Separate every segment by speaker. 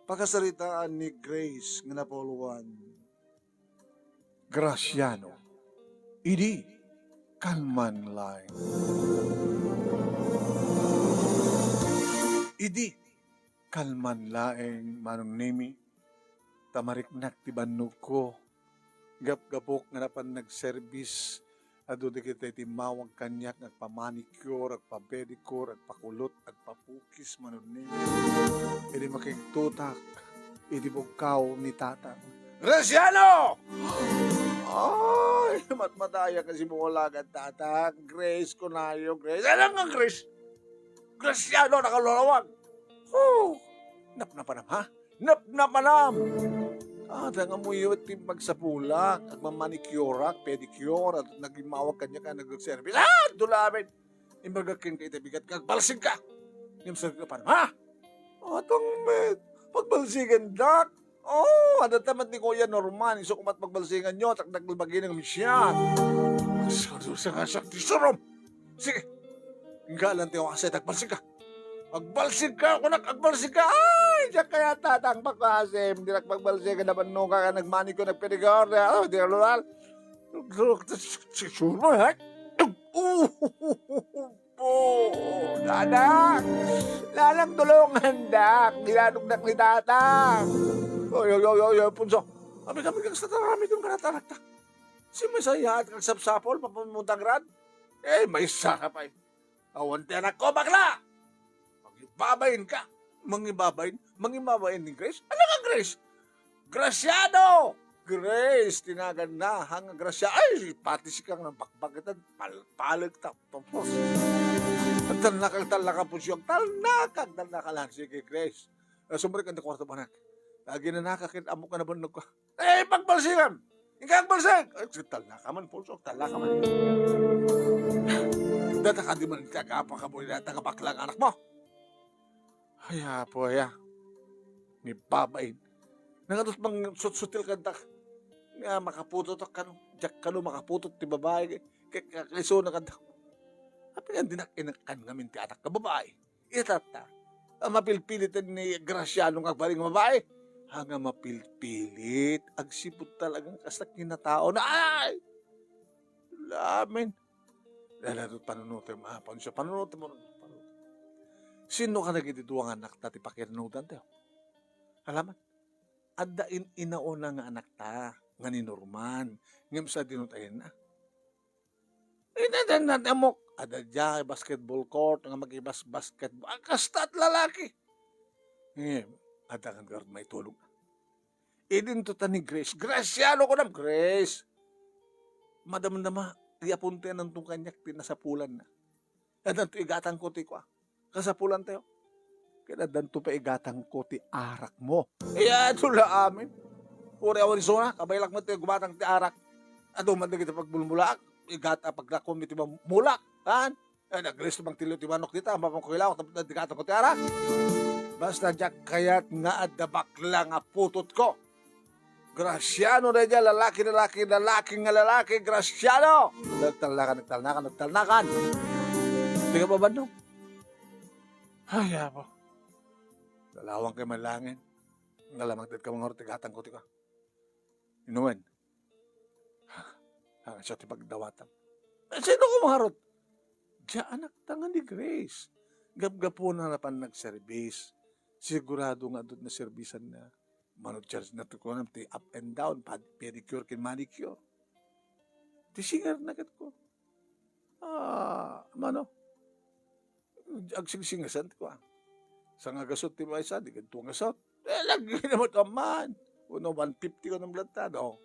Speaker 1: Pagkasaritaan ni Grace nga napuluan. Graciano, idi kalman laing. Idi kalman laing manong nimi, tamariknak ti bannog ko, gap-gapok nga napan nag-service, ado di kita timawag kanyak, agpamanicure, agpapedicure, agpakulot, agpapukis manong nimi. Idi makiktutak, idi bugkaw ni tatang. Graciano! Ay, matmadaya kasi mo lagat tatang. Grace ko na yun, Grace. Ano nga, Grace? Graciano, nakalulawag. Oh, napnapanam, ha? Napnapanam! Nga mo yun, magsapulak, at mamanicurak, pedicure, at nagimawag kanya ka, nag-service. Dulamin! Imbagakin ka itabigat ka, balsig ka! Yung sabi ka, paano, ha? Atong met, pagbalsigan, dak. Ada tamat ni Kuya Norman, iso kumat pagbalsingan nyo, tak naglabagi ng misyan. Sabi sa nga siya, tisurom! Sige, hinggalan tayo kasi, tagbalsig ka. Magbalsig ka, kunak, agbalsig ka. Ay, diyan kaya tatang pagkasim, di nagpagbalsig ka naman nung ka nagmani ko, nagpedigar, di ka lural. Sure mo, ha? Dadak! Lalang tulungan, dak. Nilanugnak ni tatang. Oy, punso. Kami kang sa tarami kong kanatanak ta. Si Masaya at kang sapsapol, papamuntang rad. May saka pa eh. Awan tiyanak ko, bakla! Mangibabayin ka. Mangibabayin ni Grace? Ano nga Grace? Graciano! Grace, tinagan na. Hanga Gracia. Ay, pati si kang napakbagitan. Palag ta. Tapos. Ang talnakang po siya. Talnakang lang. Sige, Grace. Sumari ka na kwarto ba na? Lagi na nakakit, amo ka na ba ka? Pagbalsingan! Ikaw balsing! Talakaman po, talakaman. Data ka di man kagapakaboy na tagabaklang anak mo. Haya po, haya. Ni babain. Nangatos bang sutil ka dak. Nga makaputot ka no. Diyak ka no makaputot ti babae. Kaiso na ka dak. Api nga dinakinakan ngamin ti anak ka babae. Itata. Mapilpilitan ni Graciano nga baling babae. Hanga mapilpilit, agsipot talagang kasakin na tao na ay! Lamin. Lalo panunutin mo, panunutin mo. Sino ka nagitituwang anak ta ti pakiranudan tayo? Alaman, adda inauna nga anak ta, nga ni Norman, ngam sa dinutayin na. Amok, ada dya, basketball court, nga mag-ibas basketball, ang kasta at lalaki. Ngayon, ada kang guard may tulog. Idinto ta ni Grace. Graciano ko na, Grace. Madam nama, iapunte ng itong kanyak pinasapulan na. At danto igatang ko ti ko. Kasapulan tayo. Kaya danto pa igatang ko ti arak mo. Tula amin. Uri awan iso na, kabaylak mo tayo gumatang ti arak. At uman na kita pagbulmulak. Igata paglakom iti mulak. Nag-Grace bang tilo ti manok dita. Mapang kuhilaw, tapos na igatang ko ti arak. Basta diyak kaya't nga adabak lang a putot ko. Graciano na dyan, lalaki, Graciano! Nagtalnakan. Hindi ka ba ba no? Ay, po. Dalawang kay malangin. Ngalamang dit ka mga ortigatang ko, tika. Inuwan. Siya ti pagdawatan. Sino ko maharot? Diya anak tangan ni Grace. Gap-gapo na napan nag-service. Sigurado nga doon na servisan na manod-charge na ito ko na ti up and down, pedicure kin manicure. Ti singer na kat ko. Agsigsingasan ko. Sa nga gasot ti Maisa, di ganito nga gasot. Lagi naman kaman. 150 ko ng blantado.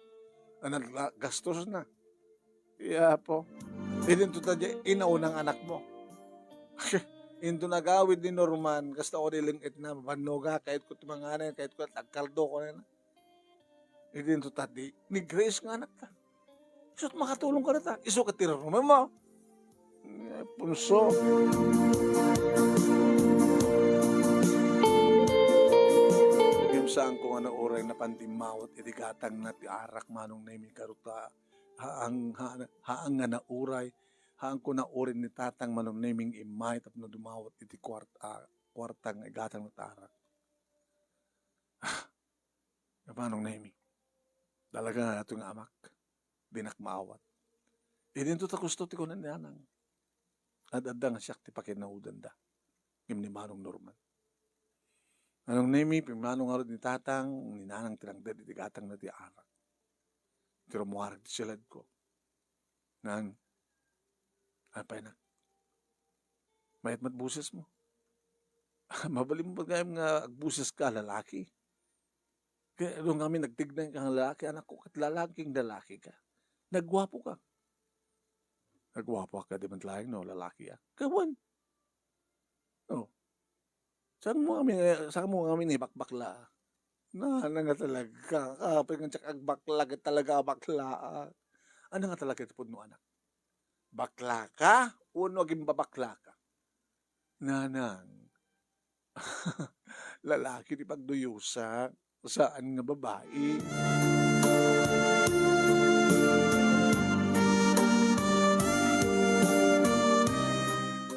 Speaker 1: Gastos na. Po. Dito tadya, inaunang anak mo. Into nagawid ni Norman, kasta ko nilingit na, manuga, kahit ko timanganan, kahit ko tagkaldo ko na. Dito tadi, ni Grace nga anak ta. Isot makatulong ka na ta. Iso ka tira Norman mo. Punso. Saan ko nga na oray na pantimawat, itigatang na ti arak manong na imi karuta. Haang nga na oray, haang ko na orin ni tatang manong naming imay, tapos na dumawat iti kwartang igatang na tarak. Manong Nemi, dalaga na ito nga amak, dinak maawat. Idinto ta gusto ti ko na nanang. Adada nga siya ti pakinaudan da. Ngim ni Manong Norman. Manong Nemi, pimanong arod ni tatang, ni nanang tinangda, di tigatang na ti arak. Pero muharag ti silad ko. Nang, apay na, mayat mat buses mo. Mabalim mo nga nga agbuses ka, lalaki. Kaya doon kami nagtignan kang lalaki, anak ko, at lalaking lalaki ka. Nagwapo ka. Nagwapo ka, di man laing, no, lalaki ka. Kawan. Oh. Saan mo kami ni bakbakla? Na nga talaga. Kapag nga tsak agbakla, talaga bakla. Ano nga talaga ito po no, anak? Bakla ka? Uno aging babakla ka? Nanang. Lalaki di pagduyusa. Saan nga babae?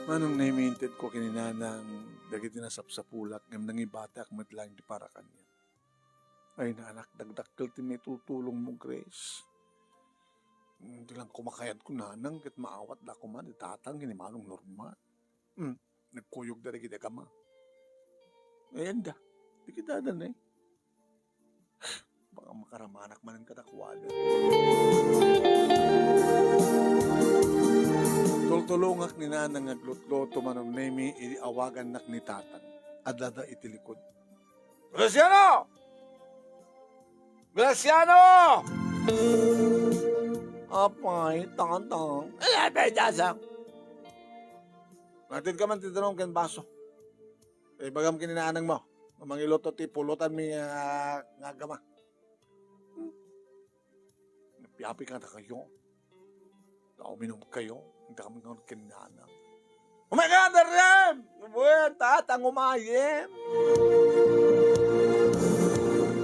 Speaker 1: Manong naiminted ko kininanang dagiti nasapsapulak ngam nangibatak matlang di para kanya. Ay na anak, dagdakkel ti may tutulong mo, Grace. Hindi lang kumakayat ko nanang kat maawat da ko man, itatang gini Manong Norma. Nagkuyog da rin kita kama. Ayan da, di kita da na eh. Baka makaramanak man ang katakwala. Tultulungak ni nanang aglutloto Manong Nemi, iawagan nak ni tatang. Adada itilikod. Graciano! Graciano! Apay, tang-tang. Ay, apay, dasang. Natin ka man titanong ken baso. Eh, bagam kininanang mo. Mangiloto ti pulutan mi nga gama. Napiapi ka na kayo. Uminom kayo. Hindi kami nga kininanang. Oh my God, Arem! Buwan, tatang umayim!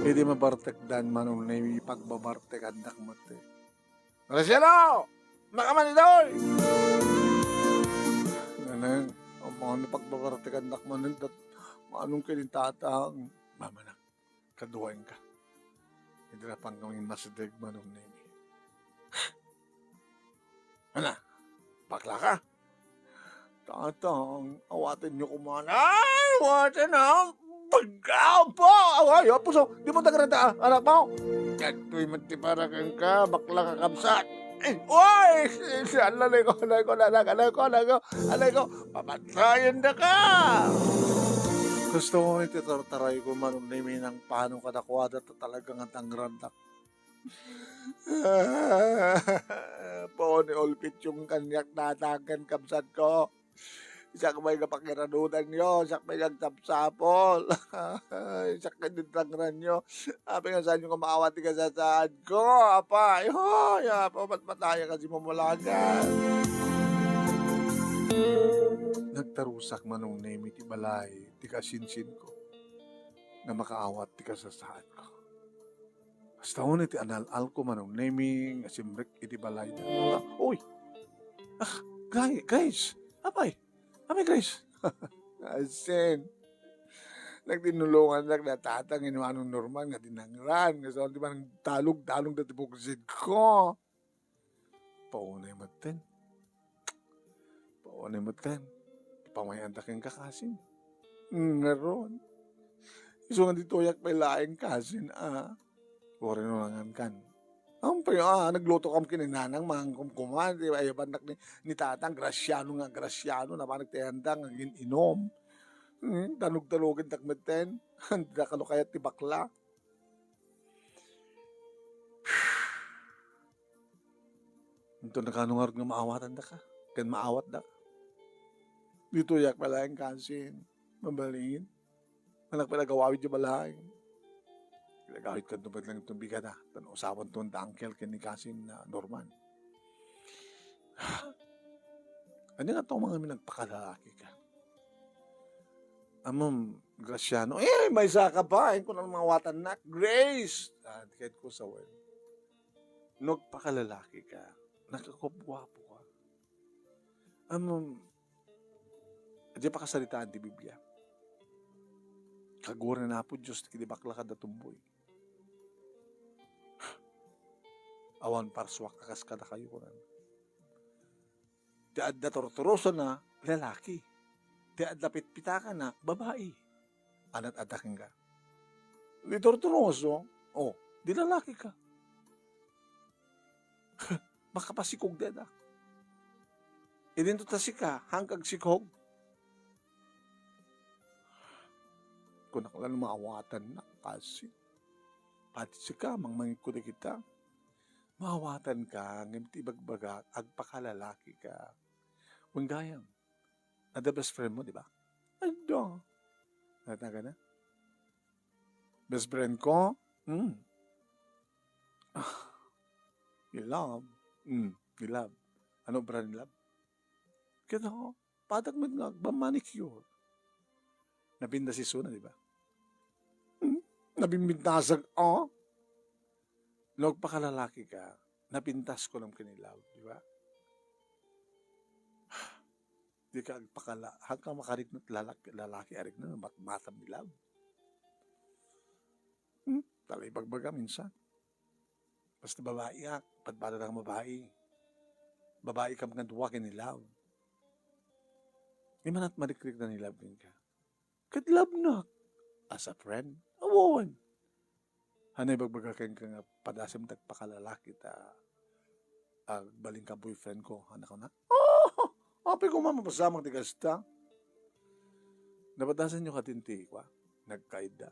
Speaker 1: Hindi mabartekdan Manong Nemi pagbabartek anak mati. Graciano! Makaman ito'y! Nanang, ang mga napagbabartek anak manin dat manong kinintatang. Mama na, kaduwain ka. Hindi na pang kaming masideg Manong Nemi. Ano? Bakla ka? Tatang, awatin niyo kumain. Ay, awatin ha! Pagkaw po! Ay, puso, di mo tagarata, anak mo. Kato'y matiparakan ka, bakla ka kamsat. Uy! Alay ko, pamatsayan na ka! Gusto mo ititartaray ko Manong Nemi ng paano kadakwada at talagang at ang randak. Po ni Olpit yung kanyak natagan kamsat ko. Siya may kapakiranudan nyo, siya may nagtapsapol, siya kanitangran nyo. Api nga saan yung kumakawati ka sa saan ko, apa, apa, ba't mataya kasi mamulagan. Nagtarusak Manong Nemi ti balay, ti kasinsin ko, na makaawat ti kasasaan ko. Basta ko ti anal-al ko Manong Nemi, nga simrik iti balay na. Uy! Guys! Apay! Amay, Grace. Asin. Nagtinulungan na natatang ni Manong Norman nga dinangran. Kasi di ba nang talog-talog na tibuksid ko. Paunay maten. Pamayan taking kakasin. Ngaron. Iso nga dito yak may laing kasin, Kore no langan kan. Ampay, nagluto kam kininanang mga kumkuman, di ba, ayabanak ni tatang, Graciano, na pa nagtayandang, ang inom. Tanog-talogin takmeten, hindi na kalukayat ti bakla. Ito nakanungar nga maawatan da ka, kan maawat da ka. Dito yak pala yung kansin, mabalingin, anak pala gawawid yung balahin. Nagawit ka tupad lang itong bigada. Usapan itong uncle kinikasin na Norman. Ano nga itong mga nagpakalalaki ka? Amam, Graciano, may saka pa. Ayun ko na mga watan na. Grace! Kahit ko sa well. Nagpakalalaki ka. Nakakapwapo ka. Amam, di pa kasalitaan di Biblia. Kagura na po Diyos, kidi bakla ka datumboy. Awan parswak kakas kada kayo kunan. Ti adda tortoroso na lalaki. Ti adda pitpitakan na babae. Anat adda ka. Di tortoroso, oh, di lalaki ka. Makapasikog di adak. Idin to tasika, hangkag sikog. Kung nakala maawatan na kasi. Pati sika, mangmangikod kita. Maawatan ka, ngayon tibagbaga, agpakalalaki ka. Wanggayam. Ada best friend mo, di ba? Ano? Nataga na? Best friend ko? You love? You love. Ano brand love? Kaya ako, patak mo nga, ba-manicure. Nabinda si Suna, di ba? Nabimbintasag, Log pakalalaki ka, napintas ko ng kinilaw, di ba? Di ka agpakala, hanggang makarik na lalaki arik na, matmatam nilaw. Talay bagbaga minsan. Basta babae ka, patbata ng babae. Babae ka mga duwa kinilaw. Di man at marikrik na nilabin ka. Kadlab na. As a friend, awon. Hanay bagbaga kayong nga padasim tagpakalalaki ta baling ka boyfriend ko. Anak ko na. Api ko mamapasamang tigasta. Napadasan nyo katinti ko. Nagkaida.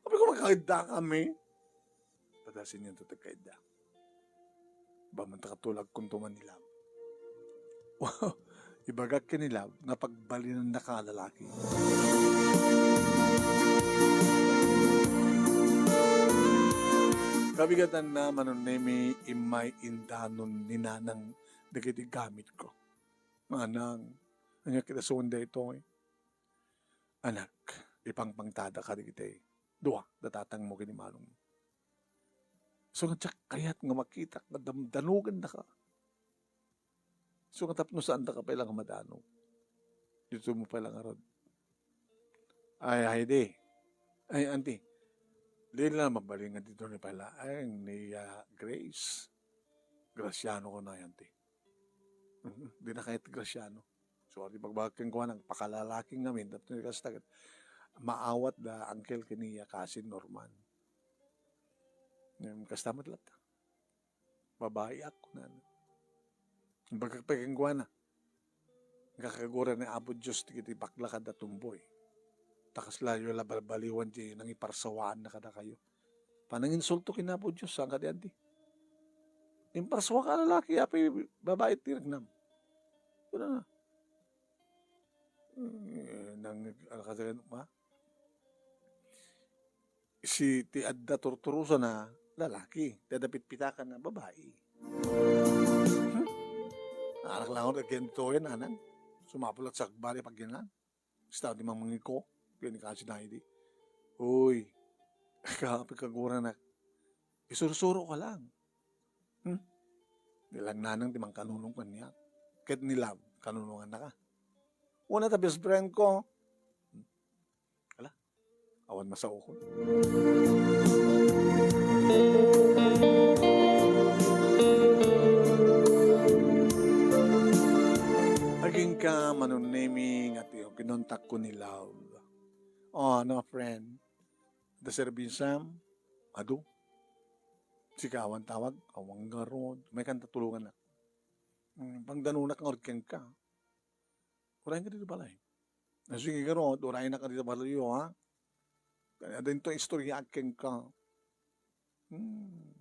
Speaker 1: Api ko magkaida kami. Padasin nyo ito tagkaida. Bamanta katulag kung tuman nila. Ibagag ka nila na pagbali ng nakalalaki. Kabigatan na manunemi imay indanon ni nanang dagiti gamit ko. Manang, anya kita sunda ito eh. Anak, ipangpangtada ka digiti. Dua, datatang mo kinimalong. So nga tsak kayat nga makita, danugan na ka. So nga tapno saan ka pailang madano. Dito mo pailang arod. Ay, di. Ay, auntie. Di na mabalingan dito ni pala. Ay, ni Grace. Graciano ko na yan, ti. Di na kahit Graciano. Sorry, pagbagking ko ng pakalalaking namin. Dapat ni Kastagat. Maawat da uncle kiniya kasi Norman. Kastamat lahat. Babae ako na. Pagkagpagking ko na. Kakagura ni Apo Diyos ti baklakad na tumboy. Takas layo la balbaliwan di nang iparsawaan na kada kayo. Panang insulto kinabo Diyos, saan ka di andi? Imparsawa ka lalaki, api babae tinagnam. Wala na. Nang alakasagan ma? Si ti adda torturusa na lalaki, dadapit-pitakan na babae. Anak lang ako, ganito yan, anang. Sumapulat sa bali pag ginan. Staw di mang mangiko. Kaya ni kasi na hindi. Uy, kapagkagura na, isurusuro ka lang. Nilang nanang di mang kanunong ka niya. Kahit nila, kanunungan na ka. Una ta best friend ko. Ala, awan masao ko. Aging ka manunemi at yung kinontak ko ni Love. No friend. The servinsam, ado. Sikawan tawag, awang garon. May kanta tulungan na. Pangdanunak ng orken ka. Urayin ka dito balay. Sige garon, urayin na ka dito balay ha. Kaya din to istorya akin ka.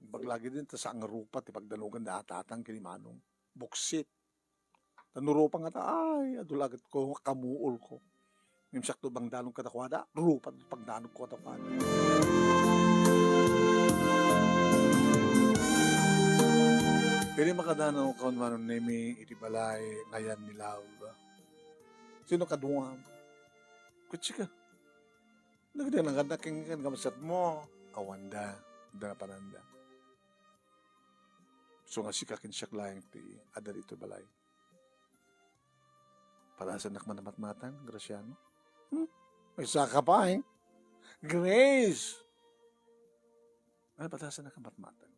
Speaker 1: Paglagi din ta sa angarupat, pagdanugan da atatang kinimanong. Buksit. Tanurupa nga ta, ay, adulagat ko, kamuol ko. Nimsak to bang danong katakwada, rupat pag danong ko katakwada. Kaya makadanaw ka naman nemi itibalay ngayan ni Love. Sino kaduang? Kutsi ka. Nagda nang kadaking kamasat mo. Awanda, da pananda. So nga si kakin siya klayang ti ada dito balay. Para sa nakmanamatmatan, Graciano. May saka pa eh. Grace! Ano patasan na kamatmatan?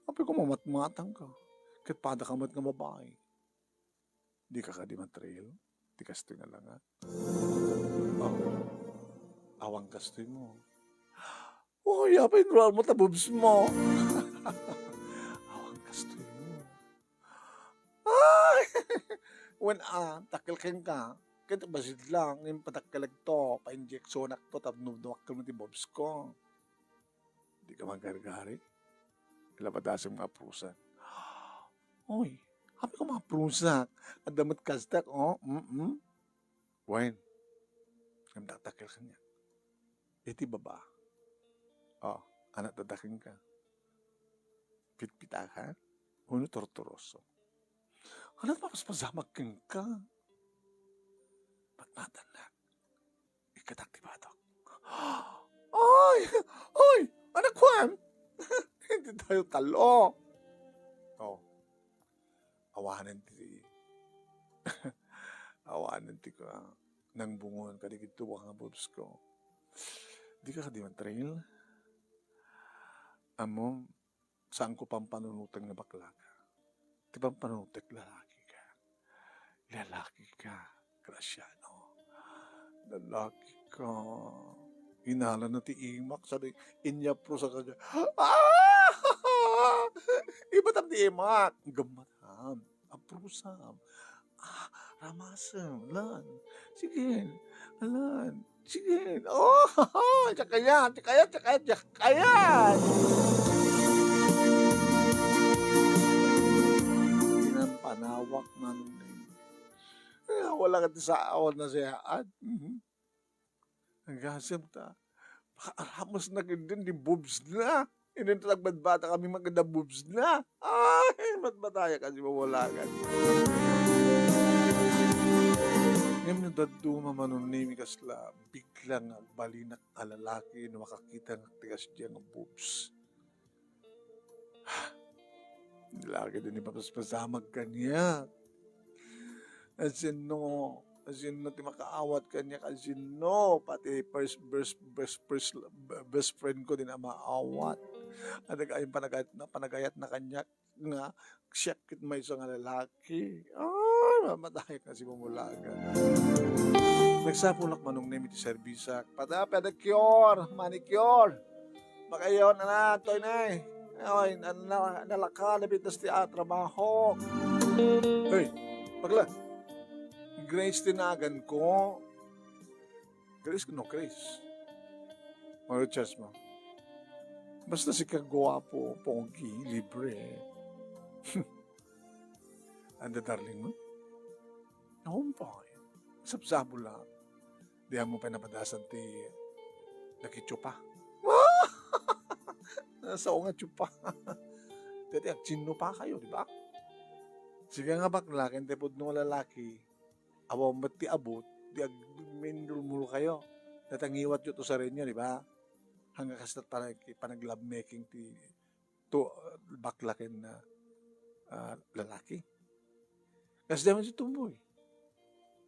Speaker 1: Api ko mamatmatang ka. Kat pada kamat nga babae. Di ka di matrail. Di kastoy nga lang ha. Oh, awang kastoy mo. Oh, yapa enroll mo tabubs mo. Awang kastoy mo. Ay! When takil ken ka, kaya basid lang, yung patakalag to, pa-injection to, tabnubduwak ka mo ti bobs ko. Di ka magargari. Ilapadasin mga prusan. Oy, habi ko mga prusak. At damot kastak, oh, Wine, namdatakil ka niya. Iti baba. Oh, anak dadakin ka. Pitpitakan, uno tortoroso. Anak papasamag keng ka. Ba't matanak? Ikataktibatok. Ay! Ay! Anak Juan! Hindi tayo talo. Oh, awanan ti awanan ti ka nang bungon kadigid tuwa nga bobs ko. Di ka di man trail. Amo, saan ko pang panunutang na bakla ka? Di bang panunutek lalaki ka? Lalaki ka, Graciano. Lalaki ka. Inala na ti imak sa inya pro sa kanya. Ah! Iba tam ti imak. Gamatam. Aprusam. Ramasam. Lan. Sige. Alan. Sige. Oh! Tsakayan. Tsakayan. Tsakayan. Tsakayan. Pinampanawak manong wala ka sa awan na siya. At, hanggasam ta. Aramos na din di boobs na. Hindi talagbadbata kami maganda boobs na. Ay, matbataya kasi mawalagan. Ngayon na daduma manunimi kasla, biglang balinak alalaki na makakita ng tigas diyan ng boobs. Lagi din ipapaspasamag kanya. Asin no ti makaawat kanya kasi no, pati best friend ko din ang maawat. At nag-ayong panagayat na kanya nga siyakit may isang lalaki. Ay, mamatay kasi mamulagan. Nagsapulak manong name iti servisak. Pedicure, manicure. Makayon na toy na eh. Ay, nalaka, nabitas ti trabaho. Hey, pagla. Grace tinagan ko. Grace. Mga Richards mo. Basta si kagwapo, pogi, libre. Anda darling mo? Nakumpay. Sapsabo lang. Di mo pa napadasan ti nakitsupa. Nasa o nga tsupa. Dati agchino pa kayo, di ba? Sige nga bakla, kente po nung lalaki, awang ba't ti abot, di agminulmulo kayo. Natangiwat yun to sa rin yun, di ba? Hanggang kasi panag-love making ti to baklakin na lalaki. Kasi naman si tumboy.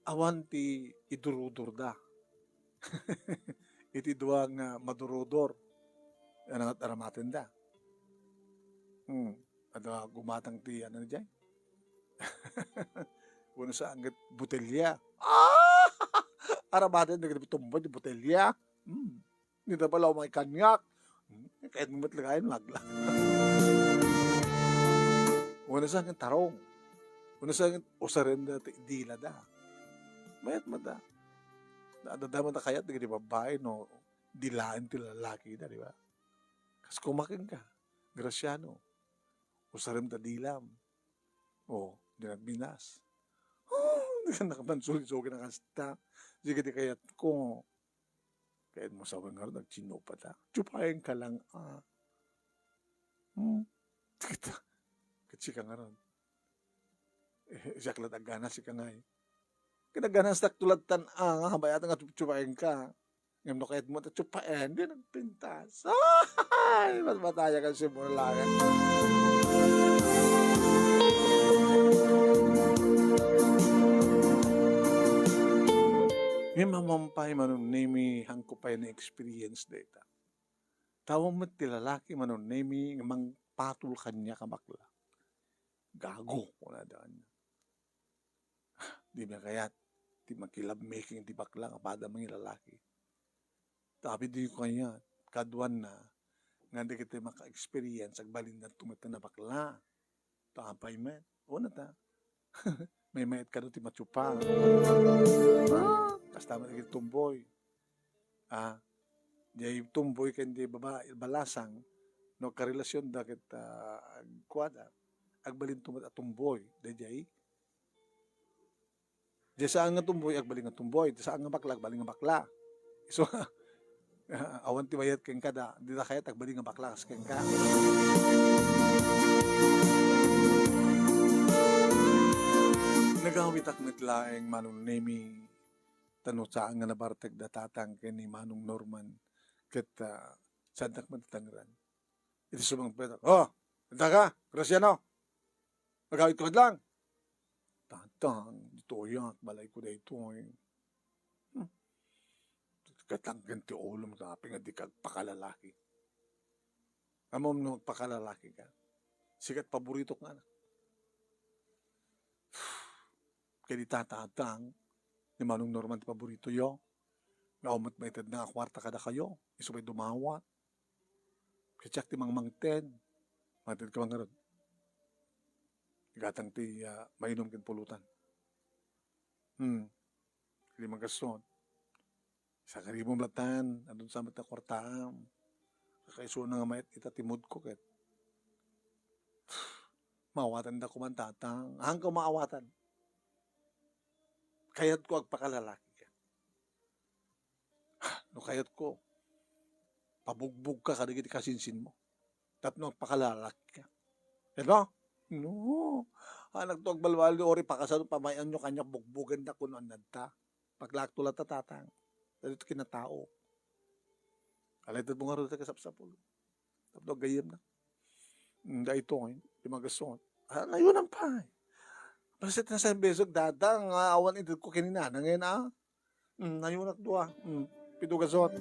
Speaker 1: Awan ti idurudor da. Iti duwang madurudor. Anong aramatin da. Ada gumatang ti ano na dyan. Una sa anggat butelya. Aramatin na tumboy di butelya. Hindi na pala may kanyak. Kahit mo matlagayin, magla. Una sa anggat tarong. Una sa anggat usarin na dila da. Mayat mada. Nadadaman na kayat, di babae, no? Dilaan ti lalaki na, di ba? Kas kumakin ka. Graciano. Usarin ta dilam. Di nagbinas. Di ka nakapansulit-sulit na kasta. Sige di kayat ko. Kahit mo sa nga rin, nagchino pa ta. Tsupayin ka lang, Kita. Kasi ka nga rin. Siya kalat agana, si ka nga eh. Kinaganas tak tulad nga, habayatan nga tsupayin ka. Ngayon no kahit mo ta tsupayin, di nagpintas. Ay, mas mataya ka simulangan. Ngayon mamampay manong nemi hangko pa na experience data. Tawang mo ti lalaki manong nemi mang patol kanya ka bakla. Gago, wala daan. Di ba kaya, di makilab making di bakla, kapada mga lalaki. Tapi di ko kanya, kaduan na, nga di kita maka-experience, agbalin na tumita na bakla. Tapay men, una ta. May mayat ka doon ti matsupa. Basta man naging tumboy. Di tumboy ka hindi balasang, no karelasyon da kita agkwada, agbalin tumat at tumboy. Dajay, di saan nga tumboy, agbalin nga tumboy. Di saan nga bakla, agbalin nga bakla. So, awan ti mayat keng kada, di na kaya agbalin nga bakla kas keng ka. Nagawit ak naglaeng Manong Nemi, tanong saan nga nabartag datatang ken ni Manong Norman, ket sadak matatangran. Iti sumang petak, ita ka, Graciano, magawit ko lang. Tatang, ito yak, balay ko na ito. Katanggan ti ulo mo, tapi nga di ka pakalalaki. Amom no, pakalalaki ka. Sikat paborito ka na. Kaya di tatatang, ni Manong Norman ti paborito yo. Naumat may tad na kwarta kada kayo. Iso may dumawat. Kacak ti mangmangten. Matid ka mga ron. Igatang ti mainom kin pulutan. Hindi magason. Sa karibong latan, andun sa mata kwartaam. Kakaiso na nga mayat ita timod ko ket. Maawatan da kumantatang. Hanggang maawatan. Kayat ko agpakalalaki ka. No kayat ko, pabugbog ka kadigit kasinsin mo. Tapno agpakalalaki ka. Diba? No. Nagtuag balwali ori pakasano pamayan nyo kanya bugbugan na kuno nanta. Paglakto lang tatatang. Dito kinatao. Alay mo nga rin kasapsapol. Tapno gayem na. Hindi ito ngayon. Di magason. Ngayon ang pa. Basta na sa besog dadang awan ito ko kininana ngayon ngayon akdua. Pidugasot.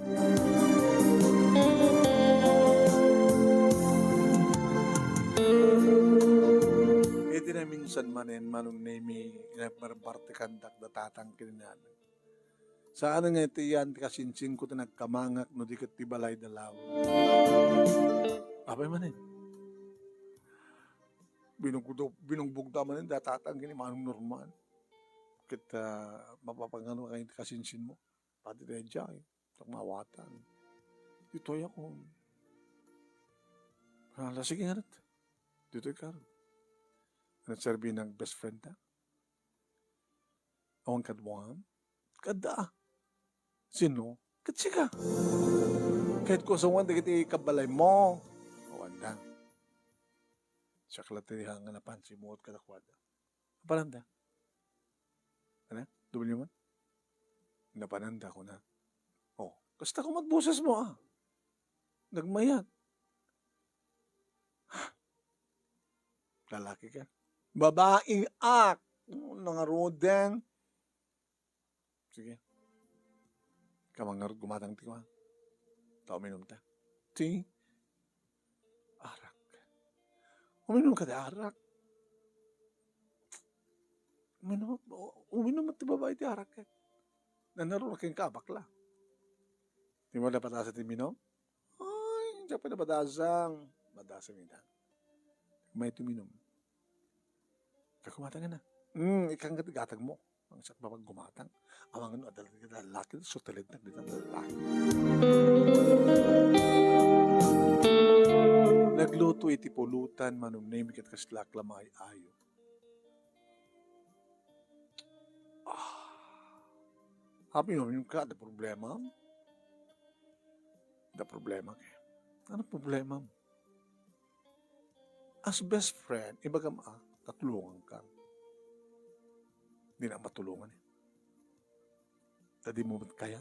Speaker 1: Iti na minsan manen Manong Nemi inabarbarte kandak datatang kininana. Saan nga iti yan kasinsin ko ta nagkamangak no di kat ti balay dalaw. Apay manen. Binungbog naman yung datatang kini Manong Norman. Kita mapapangano kayo kasinsin mo. Pati tayo dyan. Mawatan. Ito ako. Sige nga rin. Dito ka rin. Nagserbi ng best friend na. Awang kadwang. Kada. Sino? Katsika. Kahit ko sa wanda kiti kabalay mo. Wanda. Siya kalatirihan nga napansin mo at kadakwada. Napananda. Ano? Dubli mo? Napananda ko na. Kasta ko magboses mo Nagmayat. Lalaki ka. Babaeng ak. Nangaroden. Sige. Kamangarod gumatang ti ko Tao minum ta. Ti. Arak. Uminom ka di arak. Uminom at ti babae ti arak ka. Nanaro na kayong kabakla. Di mo dapat asa ti minom? Ay, siya pa na badasang. Badasang ina. May tuminom. Kakumatang na. Ikang gatag mo. Ang sak babag gumatang. Amang ano, adalag ka lalaki. So talent na dito lalaki. Nagluto iti pulutan. Manong Nemi kat kaslak lamay ayo. Happy no, yung ka, ada problema? Ada problema kayo. Ano problema mo? As best friend, ibaga tatulungan ka. Hindi na matulungan Tadi mo ba't kaya?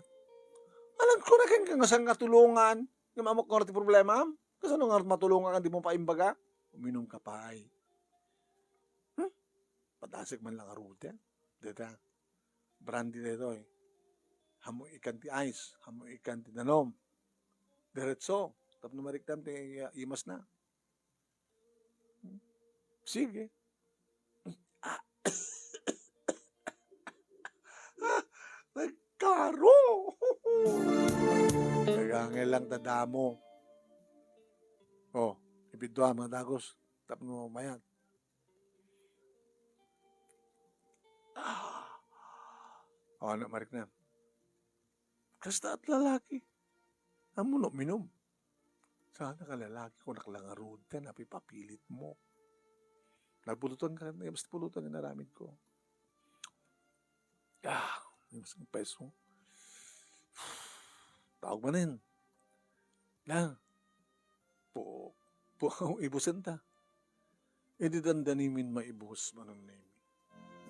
Speaker 1: Alam ko na kang ngasang katulungan. Yung mamok nga rin problema? Kasi nga matulungan ka, di mo pa imbaga? Uminom ka pa ay. Patasig man lang arute. Dita. Brandy dito Hamo ikan ti ice. Hamo ikan ti danom. Diretso. Tapos numariktam ti imas na. Sige. Ah, nagkaro! Nagangel lang tadamo. Oh, ibidwa mga dagos. Tapos mo mayan. O, ano, marik na. Kasta at lalaki. Amo no, minom. Sana ka lalaki ko naklangarod ka, napipapilit mo. Nagpulutan ka, may mas pulutan na naramid ko. May mas peso. Tawag mo na yun. Na, ibusan ta. Hindi dandanimin maibus manong name.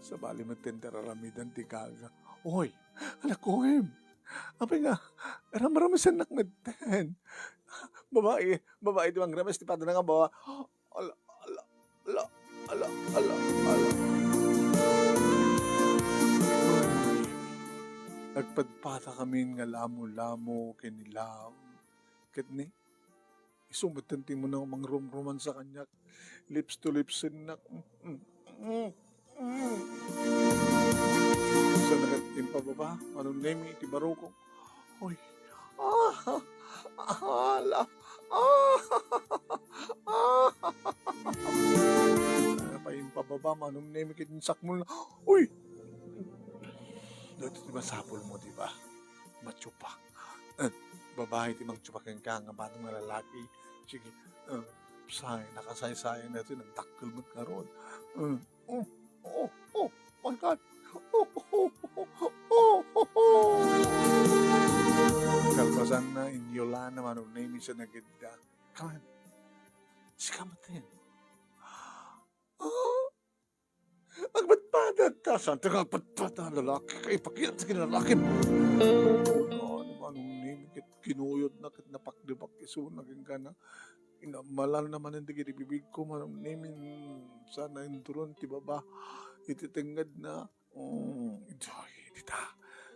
Speaker 1: Sa bali matenderaramidan ti kaga. Oy, anak ko him. Apa nga, marami sa anak ngeten. Babae di mang rames, ti pata na nga bawa. Ala, ala, ala, ala, ala, ala. Nagpadpata kami nga lamo-lamo, kinilam. Ket ni, isumatan ti mo na mang rum-ruman sa kanya. Lips to lips na. Sa nagatim pa baba, anong name iti baruko. Hoy, ala, sana pa yung pababa, anong name kitin sakmul na. Uy, dito diba sapol mo, diba? Matsupak. Babae ti mang tsupak yung ka nga batang na lalaki. Sige, nakasay-sayang na ito, nagdakkel mo karon. Oh my God. Kalpasan na inyola naman ang name sa nagida. Kan, sikamatin. Agbatpada ta, santa ka agbatpada, lalaki ka, ipakita sa kinalaki mo. Ano man ang name, kinuyod na, napakdibak iso, naging ka na. Malal naman hindi kinibibig ko, man ang name, sana yung turon, ti baba, ititingad na.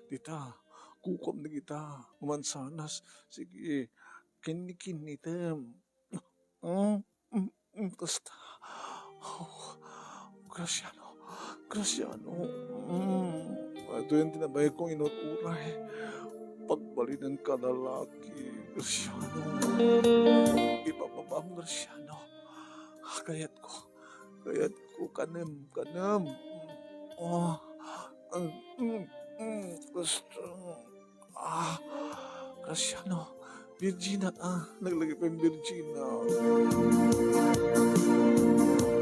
Speaker 1: Dita, kukom na kita, umansanas, sige, kinitam. Basta, Graciano. Ito yung tinabay kong inuturay. Pagbalinan ka lalaki, Graciano. Ibababam, Graciano. Kayat ko, kanem. Gusto. Graciano. Virgina, naglagay pa yung Virgina.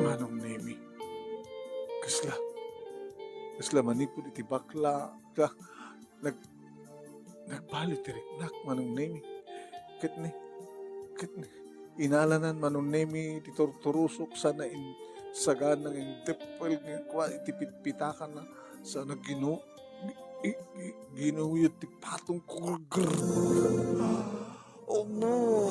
Speaker 1: Manong Nemi. Kasla manipod iti bakla. Nagbalit tiriknak, Manong Nemi. Kitni. Inalanan Manong Nemi, iti torturusok, sana sagan ng indepel, iti pitpitakan na, sana ginuyot ti patong kurger. Oh no!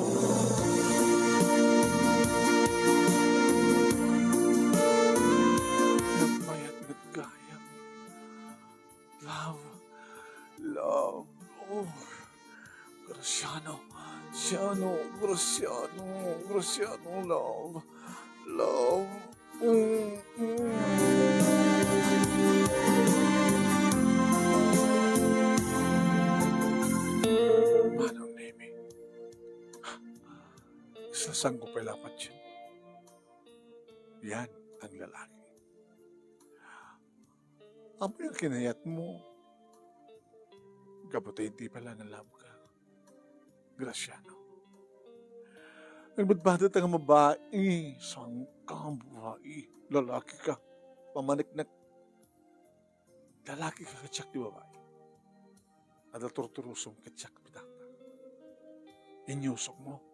Speaker 1: Nagmayat gaya. Love. Oh, Graciano, love. Manong Nemi, sasanggo pa lapat yan. Yan ang lalaki. Ano yung kinayat mo? Kapatay hindi pala na love ka. Graciano. Nagbadbadat ang babae. Sangkang babae. Lalaki ka. Pamaniknak. Lalaki ka katsak di babae. At turturusong katsak pitata. Inyusok mo.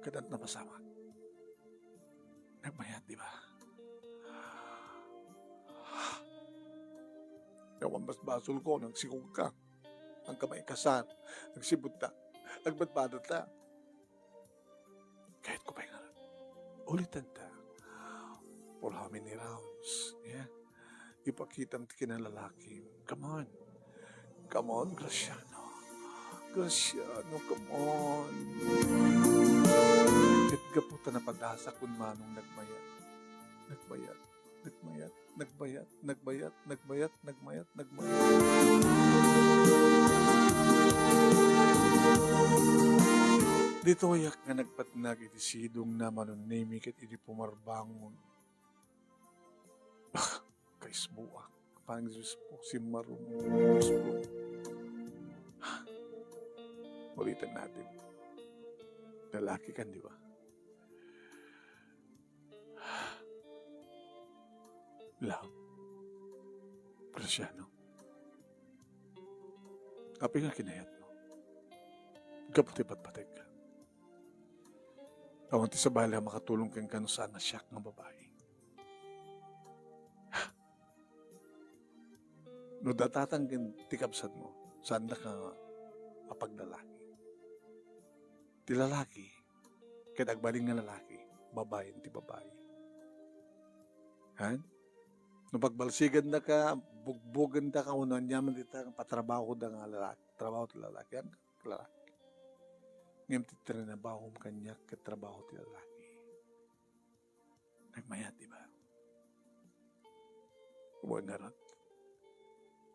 Speaker 1: Kadat na masama. Nagbayat, di ba? Yawan basbasol ko, nagsikog ka. Ang kamay kasar, nagsibot ta, nagbadbadat ta. Kahit ko pa nga, ulitan ta. For how many rounds, yeah? Ipakita mo kinalalaki. Come on, Graciano, come on. Kahit gaputa na pag-asa kung manong nagmaya. nagbayat, nagmayat, nagbayat, nagbayat, nagbayat, nagmayat, nagmayat. Dito yak nga nagpatnag iti sidong na manunimi ket iti pumarbangon. Kais buak. Pang Diyos po si marunong. Ulitan natin. Lalaki kan, di ba? Love. Kristyano. Kapi nga kinayat mo. Kaputi patpatek ka. Kaunti sa bala makatulong kang kano saan na siyak ng babae. No datatang tikabsad mo, saan na ka mapaglalaki. Ti lalaki, kaya agbaling nga lalaki, babae ti babae. Han? No pagbalsigan na ka, bugbugan na ka, unan yaman dita, patrabaho da nga lalaki, trabaho ti lalaki, yan lalaki. Ngayon ti trinabaho mo kanya, katrabaho ti lalaki. Nagmayat, di ba? Huwag na rin.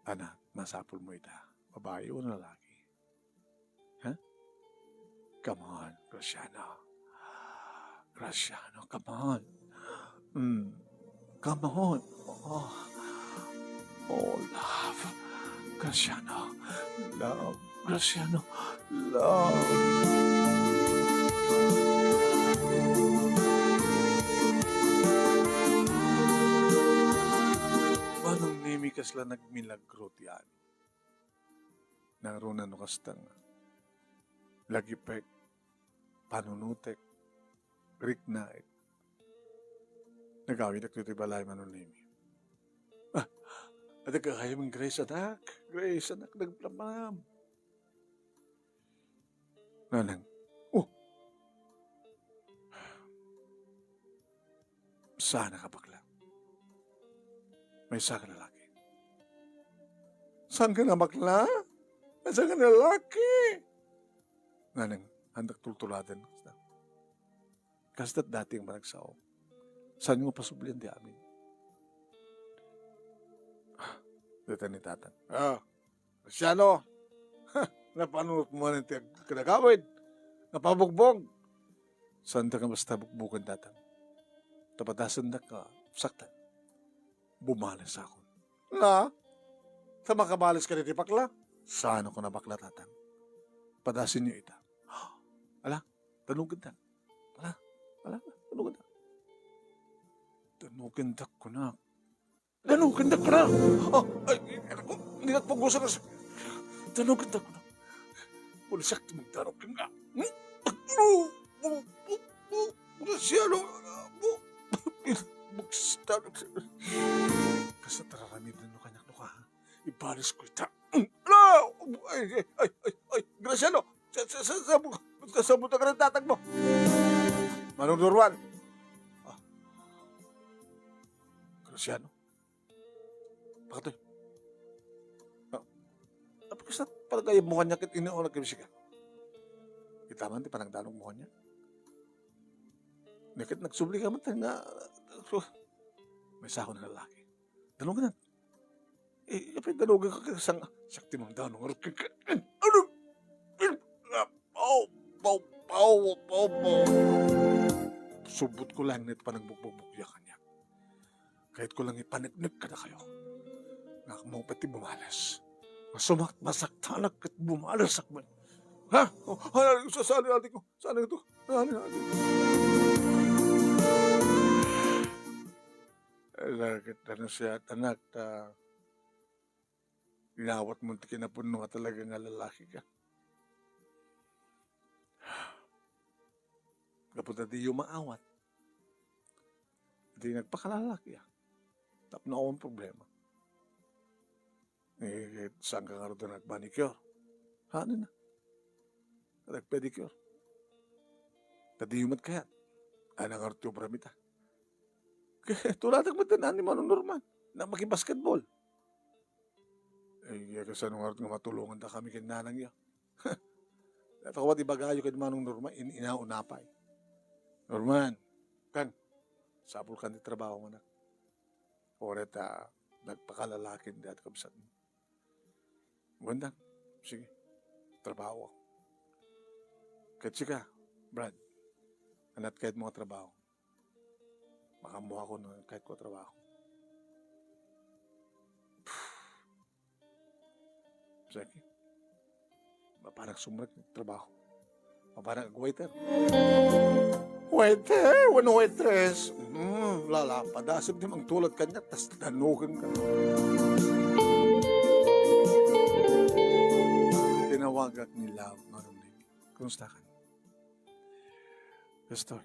Speaker 1: Anak, masapol mo ita. Babae o lalaki? Ha? Come on, Graciano. Graciano, come on. Come on. Oh, love. Graciano. Love. Graciano. Love. Manong nimi kasla nagmilagro ti ano. Naroon na kastang lagipek, panunutek, riknaik. Nagawin na ito balay manong nimi. At kaya mong Grace, anak. Grace, anak, nagplamam. Nanang, sana ka bakla. May isa ka lalaki. Saan ka na bakla? Saan ka na lalaki? Nanang, handak tultuladan. Kasta't dating managsaw. Saan mo pasublihan di amin? Dito ni Tatang. Cristiano, napanunot mo na yung kinagawid. Napabugbog. Saan ka basta bukbukan, Tatang? Tapatasan na ka, saktan. Bumalas ako. Na? Sa makabalas ka niti bakla? Saan ako na bakla, Tatang? Padasin niyo ita. Ala, tanugin ta. Ala, tanugin ta. Tanugin ta ko na. Tanugin ta ko na. Hindi na pag-usan na sa... Tanugin ta ko na. Pulisak ti magtanugin ka. Graciano, magstanog sa... Kasi tararamid na no kanyak no ka. Ibalis ko ita. Ay, Graciano, sabot ka ng tatag mo. Manong Durwan. Graciano. Bakit ito? Kasi parang kayo mukha niya kit inoon nagkibisi ka. Kita man, di parang dalong mukha niya. Nakit nagsubli ka man nga. May sako na lalaki. Dalong ka na. Kapit dalong ka kasang sakti mong dalong. Ano? Subot ko lang nito pa nagbugbugya kanya. Kahit ko lang ipanagnig ka na kayo. Nakamang pati bumalas. Masaktanak at bumalas akman. Ha? Saan natin ko? Saan ito? Saan natin? Kita na siya, anak, inawat mo kinapuno ka talaga nga lalaki ka. Kapag di yung maawat, di nagpakalalaki ah. Tap na akong problema. Saan ka nga rin nag-manicure? Ano na? Nag-pedicure. Tadiyumat kaya. Anang artyo bramita. Tulad ang matanan ni Manong Norman na mag-basketball. Kasi anong artyo nga matulungan na kami kinanang niya. Natawad ibagayo kay Manong Norman, inaunapay. Norman, kan, Sabol ka ni trabaho man. Oret nagpakalalakin di at kabsat mo. Ganda. Sige. Trabaho ako. Kasi ka, Brad. Anat kahit mga trabaho. Makamuha ko na kahit ko trabaho. Sige. Parang sumrag ng trabaho. Parang waiter. Waiter? Wano waitress? Lala, padasib di mang tulad kanya, tas danugan ka. Tinawagak ni Love, marunong. Kumusta ka? Gusto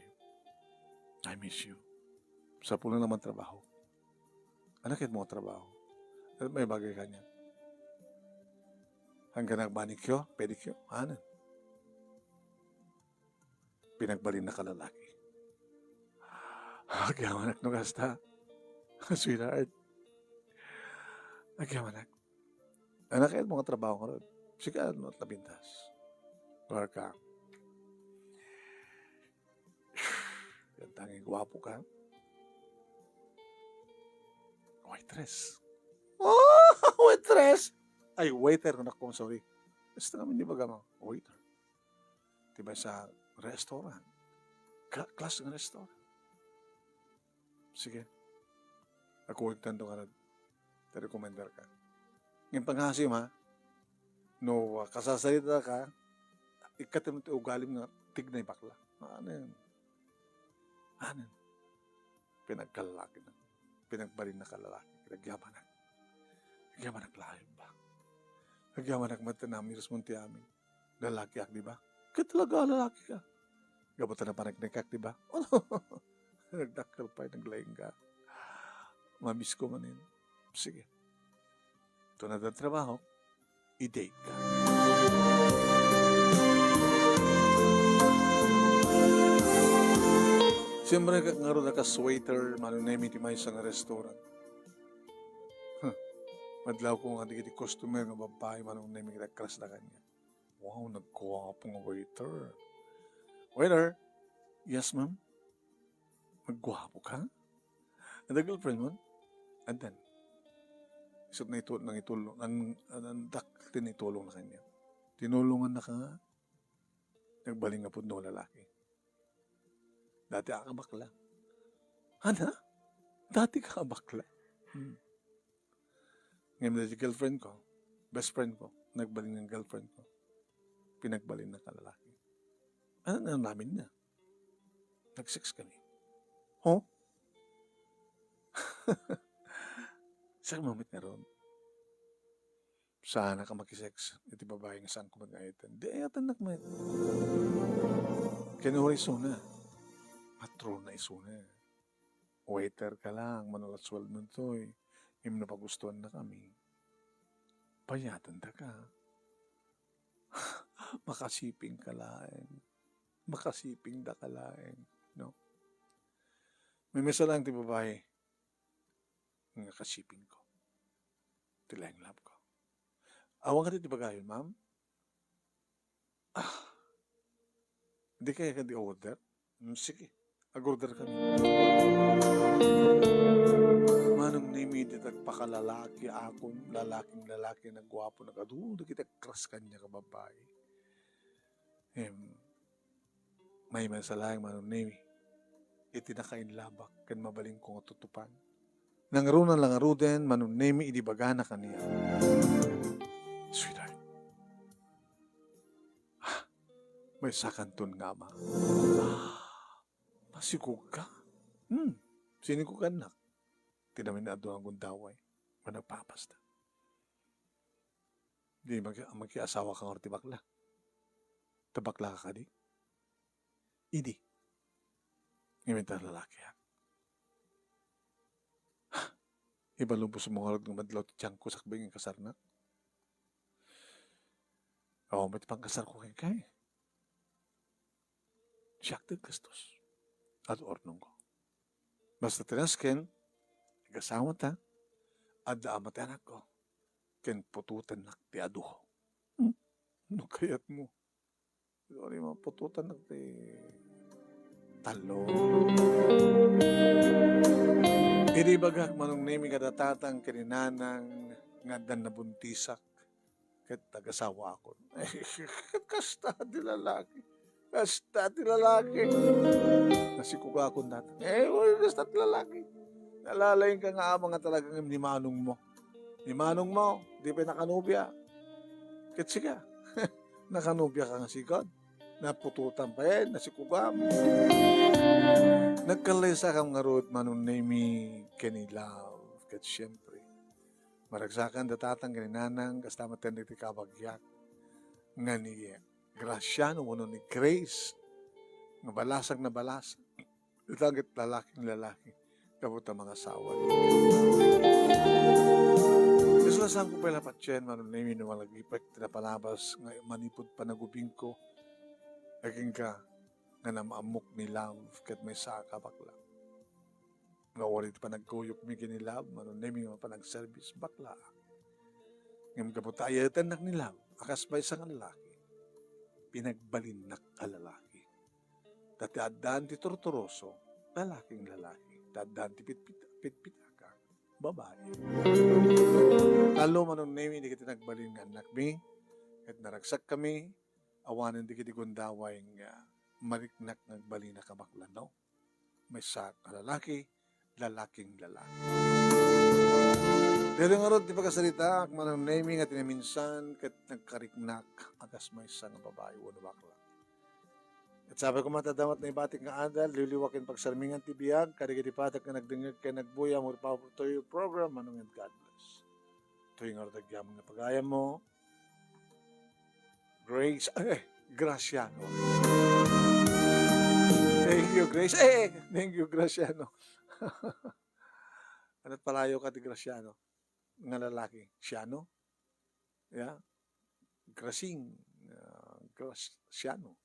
Speaker 1: I miss you. Sa puno naman trabaho. Ano kahit mo trabaho? May bagay ka niya. Hanggang nagmanikyo, pedikyo, ano? Pinagbalin na kalalaki. Agyaman no gasta. Sweetheart. Agyaman anak kahit mga trabaho ko rin. Sige, ano at labintas. Work ka. Yan tanging gwapo ka. Waitress. Oh, waitress! Ay, waiter. Naku, sorry. Basta naman di ba gama? Waiter. Diba sa restaurant? Class ng restaurant. Sige. Ako tanto ka na. Te-recommender ka. Ngayon panghasim ha. No, kasasalita ka. Ikatim ito ugalim na tignay bakla. Ano yun? Ano? Pinagkalalaki na. Pinagbalin na kalalaki. Nagyaman na. Nagyaman na klahin ba? Nagyaman na matanamiros munti amin. Lalaki ak, di ba? Kaya talaga lalaki ka. Gabata na panagnikak, di ba? Nagdakal pa, naglaying ka. Mamiss ko man yun. Sige. Ito na ang trabaho. I-date ka. Siyempre nga rin naka-swaiter, manunemi ti may isang restaurant. Madlaw ko nga di customer nga babae, manunemi kita crush na kanya. Wow, nagkuha nga pong waiter. Waiter? Yes, ma'am? Magwapo ka? And the girlfriend mo? And then, isip na ito, nang itulong, nandak din itulong na kanya. Tinulungan na ka nga. Nagbaling nga po no lalaki. Dati ka bakla. Ana? Dati ka bakla? Ngayon na si girlfriend ko, best friend ko, nagbaling ng girlfriend ko. Pinagbalin na kalalaki. Ano na namin na? Nag-sex kami. Oh? Sa moment na ron, sana ka makisex. Iti babae nga saan ko mag-aitan. Di ayatan nakman. Kinuha isuna. Matro na isuna. Waiter ka lang, manulatswal nun to eh. Yung napagustuhan na kami. Payatan da ka. Makasiping ka laing. Makasiping da ka laing. No? May misa lang ti babae. Nga kasiping ko. Tilayang love ko. Awang ka ti bagayon, ma'am? Hindi kaya ka di order? Sige. Ag-order kami. Manong nimi di tagpakalalaki akon, lalaking nagwapo, nagadudo kita crush kanya ka babae. May masalayang manong nimi. Itinakain labak, kan mabaling kong tutupan. Nangarunan lang aruden, manong nimi idibagana kaniya. Sweetheart. May sakantun nga ma. Masikog ka? Sinikog ka anak. Tinamin na doon ang gundaway. Managpapasta. Di magkiasawa ka ng tibakla. Tabakla ka di? Idi. Ngayon tayo lalaki ha. Iba lumpos mo nga ng madlaw ti tiyang ko sakbing yung kasar na. Oo, may pang kasar ko kay. Siyakted gastos. At ornong ko. Basta tinasken, kasama ta, at daamat anak ko, ken pututan nak ti aduho. Ano kayat mo? Sorry, pututan nak ti talo. Idi bagak manong nimi kadatatang kininanang nga dan nabuntisak ket tagasawa ako. Kasta ti lalaki. Kasta ti lalaki. Nasikuga akong dati. Kasta ti lalaki. Nalalayin ka nga mga talagang ni manong mo. Ni manong mo, di pa nakanubya. Ket siga. Nakanubya ka nga sigod. Napututan pa yan, nasikugam. Nagkalaysa kang nga road manong nimi kanilaw. Ket siyempre, maragsakan datatang ganinanang kasta matindi ti kabagyak. Nga ni Graciano, wano ni Grace. Nga balasag na balasag. Itagit lalaking lalaki. Kabut ang mga asawa. Islasang ko pala patyen manong nimi no malagipag tinapalabas nga manipod pa nagubing ko. Aging ka nga namaamok ni love kat may saka bakla. Nga walit pa nagkuyok mi kini love manong nimi nga pa nag-service bakla. Ngam kabutayatan nak ni love akas ba isang lalaki. Pinagbalinak a lalaki. Dati addaan ti tortoroso, lalaking lalaki. Addaan ti pitpitaka, babae. Lalo manong nemi di kita nagbalin nga anak mi, at naragsak kami, awanan di kita gundaway nga mariknak nagbalin na kamaklano. May sa lalaki, lalaking lalaki. Dito nga ron, di pagkasalita, manong nemi nga tinaminsan, kat nagkariknak, agas may isang babae, wano bakla. At sabi ko matadamat na ibatik nga adal, liliwakin pagsarmingan tibiyag, karigitipatak na nagdingag kay nagbuya, mo to your program, manong and God bless. Tuwing aradagyam na pagaya mo, Grace, Graciano. Thank you, Grace. Thank you, Graciano. Ano't palayo ka ti Graciano? Nga lalaki. Siano? Yeah? Grasing. Graciano.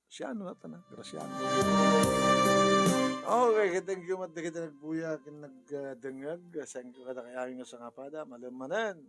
Speaker 1: Siano na na. Graciano. Okay, thank you. Mat kita nagbuya, nagdengag. Thank you kada kaya nga sa ngapada. Malamanan.